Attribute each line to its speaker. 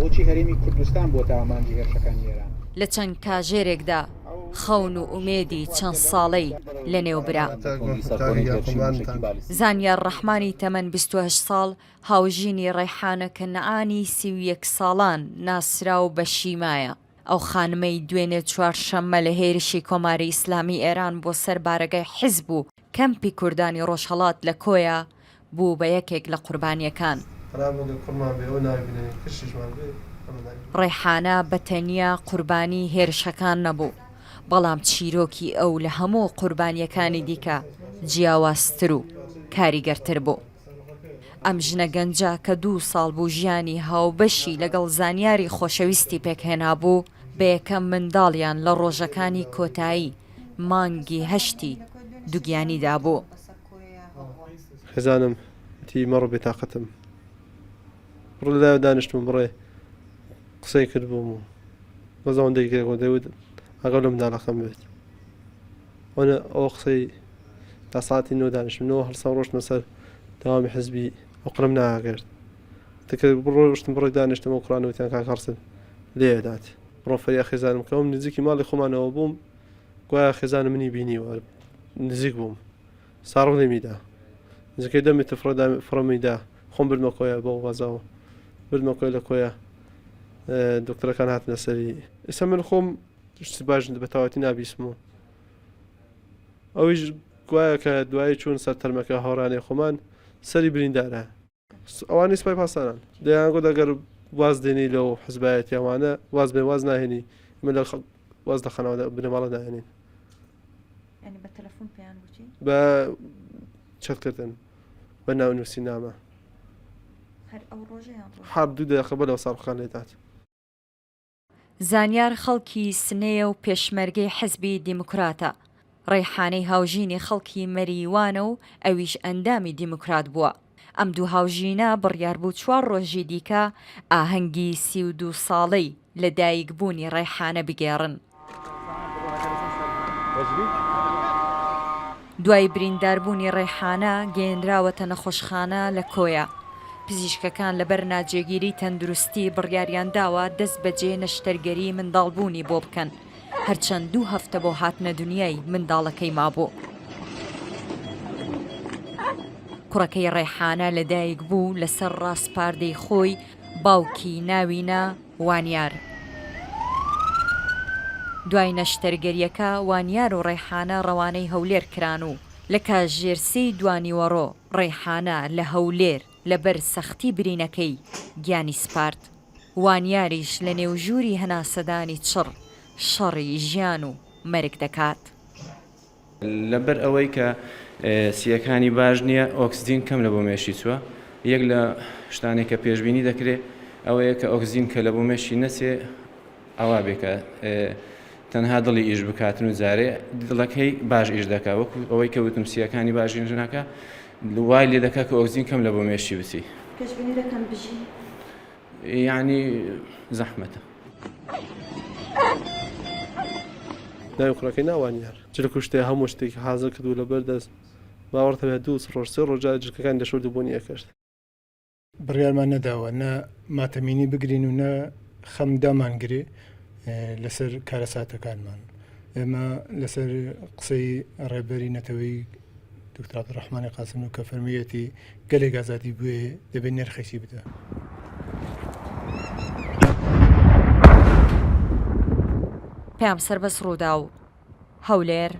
Speaker 1: بۆچی هەرێمی کوردستان بووەتە ئامانجی هێرشەکانی ئێران؟
Speaker 2: لە چەند کاژێرێکدا خەون و ئومێدی چەند ساڵەی لەنێو برا. زانیار ڕەحمانی تەمەن 28 ساڵ هاوژینی ڕێحانە کەنعانی 31 ساڵان ناسراو بە شیمایە. ئەو خانمەی دوێنێ چوارشەممە لە هێرشی کۆماری ئیسلامی ئێران بۆ سەر بارەگای حیزب و کەمپی کوردانی ڕۆژهەڵات لە کۆیە بوو بە یەکێک لە قوربانییەکان. ڕێحانە بە تەنیا قوربانی هێرشەکان نەبوو، بەڵام چیرۆکی ئەو لە هەموو قوربانییەکانی دیکە جیاوازتر و کاریگەرتر بوو. ئەم ژنە گەنجە کە دوو ساڵ بوو ژیانی هاوبەشی لەگەڵ زانیاری خۆشەویستی پێکهێنابوو، بە یەکەم منداڵیان لە ڕۆژەکانی کۆتایی مانگی هەشتی دوگیانیدا بوو.
Speaker 3: خێزانم وتی مەڕۆ بێتاقەتم. بڕۆ لەلایەوە دانیشتم و بڕێ قسەی کردبووم و بەس ئەوەندەی گرێ دەیوت ئاگام لە منداڵەکەم بێت. ئەوە ئەو قسەی تا ساعتی نۆ دانیشتم نۆ هەڵسام ڕۆشتمە سەر دەوامی حزبی ئۆقرەم ناگرت. تکە ڕۆشتم بڕێک دانیشتم ئەو کوڕانە وتیان کاک هەڵسن لێدات. بڕۆ فەریا خێزانم کەوم نزیکی ماڵی خۆمانەوە بووم گوایە خێزانم منی بینیوە نزیک بووم. ساڕۆ لێمی دا. نزیکەی دە متر فڕێ دا فڕەمی دا. خۆم بردمە کۆیە بەو غەزاوە. بردمە کۆیە لە کۆیە دکتۆرەکان هاتنە سەری. ئێستا من خۆم شتی باش بە تەواوەتی نابیسم و ئەویش گوایە کە دوایی چوون سەر تەرمەکە هاوڕانەی خۆمان سەری بریندارە. ئەوانەی سوپای پاسداران دەیان گوت ئەگەر واز دێنی لەو حزبایەتی ئەوانە واز بێ واز ناهێنی ئێمە لە واز لە خانەوادە بنەماڵە ناهێنین
Speaker 2: یعنی بە تەلەفۆن پێیان گوتی
Speaker 3: بە چەتکردن بە ناونووسی نامە
Speaker 2: هەر ئەو ڕۆژە یان ڕۆژ
Speaker 3: هەر دوو دەقە بەلەوە ساڕخان لێدات
Speaker 2: زانیار خەڵکی سنەیە و پێشمەرگەی حیزبی دیموکراتە. ڕەیحانەی هاوژینی خەڵکی مەریوانە و ئەویش ئەندامی دیموکرات بووە. ئەم دوو هاوژینە بڕیاربوو چوار ڕۆژی دیکە ئاهەنگی 32 ساڵەی لە دایکبوونی ڕەیحانە بگێڕن. دوای برینداربوونی ڕێحانە گەیەنراوەتە نەخۆشخانە لە کۆیە، پزیشکەکان لەبەر ناجێگیری تەندروستی بڕیاریانداوە دەستبەجێ نەشتەرگەری منداڵبوونی بۆ بکەن، هەرچەند دوو هەفتە بۆ هاتنە دونیای منداڵەکەی مابوو. کوڕەکەی ڕێحانە لەدایکبوو لەسەر ڕاسپاردەی خۆی باوکی ناوی نا وانیار. دوای نەشتەرگەرییەکە وانیار و ڕێحانە ڕەوانەی هەولێر کران و لە کاژێر سێی دوانیوەڕۆ ڕێحانە لە هەولێر لەبەر سەختی برینەکەی گیانی سپارد. وانیاریش لە نێو ژووری هەناسەدانی چڕ شەڕی ژیان و مەرگ دەکات.
Speaker 4: لەبەر ئەوەی کە سییەکانی باش نییە ئۆکسجین کەم لە بۆ مێشی چووە یەک لە شتانێک کە پێشبینی دەکرێت ئەوەیە کە ئۆکسجین کە لە بۆ مێشی نەچێ ئەوا بێ کە تەنها دڵی ئیش بکاتن و جارێ دڵەکەی باش ئیش دەکا وەکو ئەوەی کە وتم سییەکانی باش ئیش ناکا وای لێ دەکا کە ئۆکسجین کەم لە بۆ مێشی بچی.
Speaker 2: پێشبینی دەکەن بژی؟
Speaker 4: یانی زەحمەتە.
Speaker 3: ناوی کوڕەکەی نا وانیار. جلک و شتێ هەموو شتێکی حازر کردبوو لەبەر دەست باوەڕت هەبێ دوو ڕۆژ سێ ڕۆژ جارێ جلکەکانی دەشۆرد و بۆنی ئەکرد.
Speaker 5: بڕیارمان نەداوە نە ماتەمینی بگرین و نە خەم دامانگرێ لەسەر کارەساتەکانمان. ئێمە لەسەر قسەی ڕێبەری نەتەوەی دکتۆر عەبدولڕەحمانی قاسملوو کە فەرموویەتی گەلێک ئازادی بوێ دەبێ نرخێکی بدا.
Speaker 2: پەیام سەربەست رووداو، هەولێر.